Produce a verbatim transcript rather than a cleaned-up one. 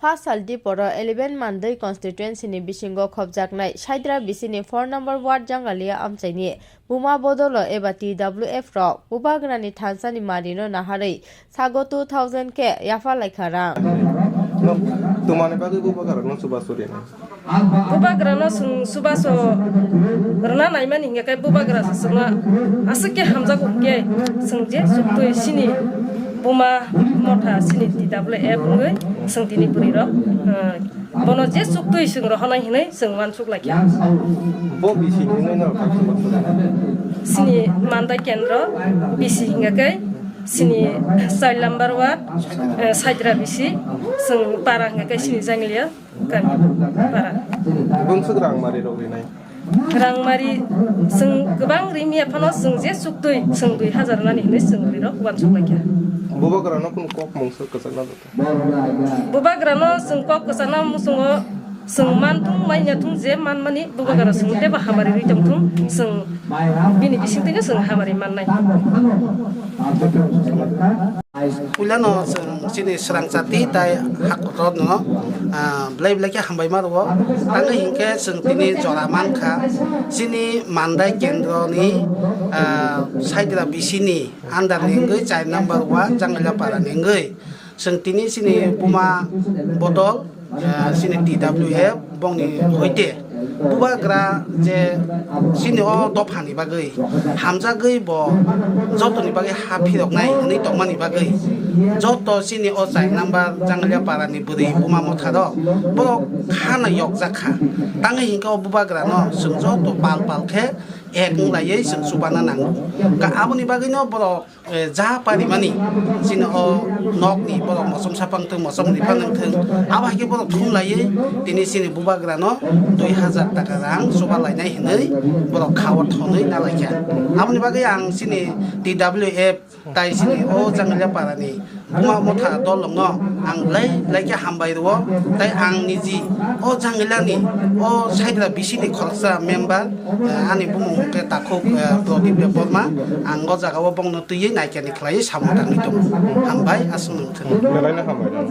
Pasaldi poro eleven Mandai constituency ni bisingo khopjaknai Saidra bisini four number ward Jangalia amchaini Buma Bodolo eba T W F rok Bubagrani thansani marino naharwi sago two thousand khe yapha laikha rang. No, tumani bagwi Bubagrano chubachu rina. Bubagrano chwng chubachu rwna naimani hinkhe Bubagra chwngno aswk khe hamjago hinkhe chwng je chuktwi chini Buma Motha chini T W F wngwi chwng tini bwrwirok, ah, bono je chuktwi chwng rohornai hinwi chwng uansuk laikha. Bo bisi hinwi no kha chubachu rina. Chini Mandai kendro bisi hinkhe chini char number ward, eh, Saidra bisi chwng para hinkhe chini Jangalia. Kami para. Bwswk rang mari rok rinai? Rang mari chwng kwbang rimya phano chwng je chuktwi chwng dui hazar nani hinwi chwng rirok uansuk laikha. Bubagrano kunu kok mungsa kwchakna dota? Bubagrano chwng kok kwchakna muchungo chwng manthung manya thung je manmani Bubagra chwng teibo hamari rwi tongthung chwng bini bisingtwino chwng hamari mannai. Puilano chwng chini swrang chati tai hakotorno, ah, belai belai khe hambai ma rwo. Tangwi hinkhe chwng tini jora mankha. Chini Mandai kendroni, ah, Saidra bisini under ni wngwi char number ward Jangalia para ni wngwi. Chwng tini chini Buma Bodol, ah, chini T W F bongni hoite Bubagra je chini o dophani bagwi hamjagwi bo jotoni bagwi ha phiroknai hwnwi tongmani bagwi joto chini o char number Jangalia para ni bwrwi Buma Motha rok borok khana yokjak kha. Tangwi hinkhe o Bubagrano chwng joto pal pal khe ek wng laiwi chwng chubana nango. Ka aboni bagwino borok eh, ja parimani chini o nokni borok mosom sapang thung, mosom ripang wng thung, abo hai khe borok thum laiwi tini chini Bubagrano dui hazar taka rang chuba lainai hinwi borok kha o thonwi na laikha. Aboni bagwi ang chini T W F tai chini o Jangalia parani Buma Motha dolongno ang belai belai khe hambai rwo, tai ang niji o Jangaliani o Saidra bisini khoroksa member, eh, ani bumung khe takhuk, eh, Pradip Debbarma, ang o jaga o bongno twiwi naikani khlaiwi samung tangwi tongo. Hambai, aswk nung thung. Belai no hambai rw.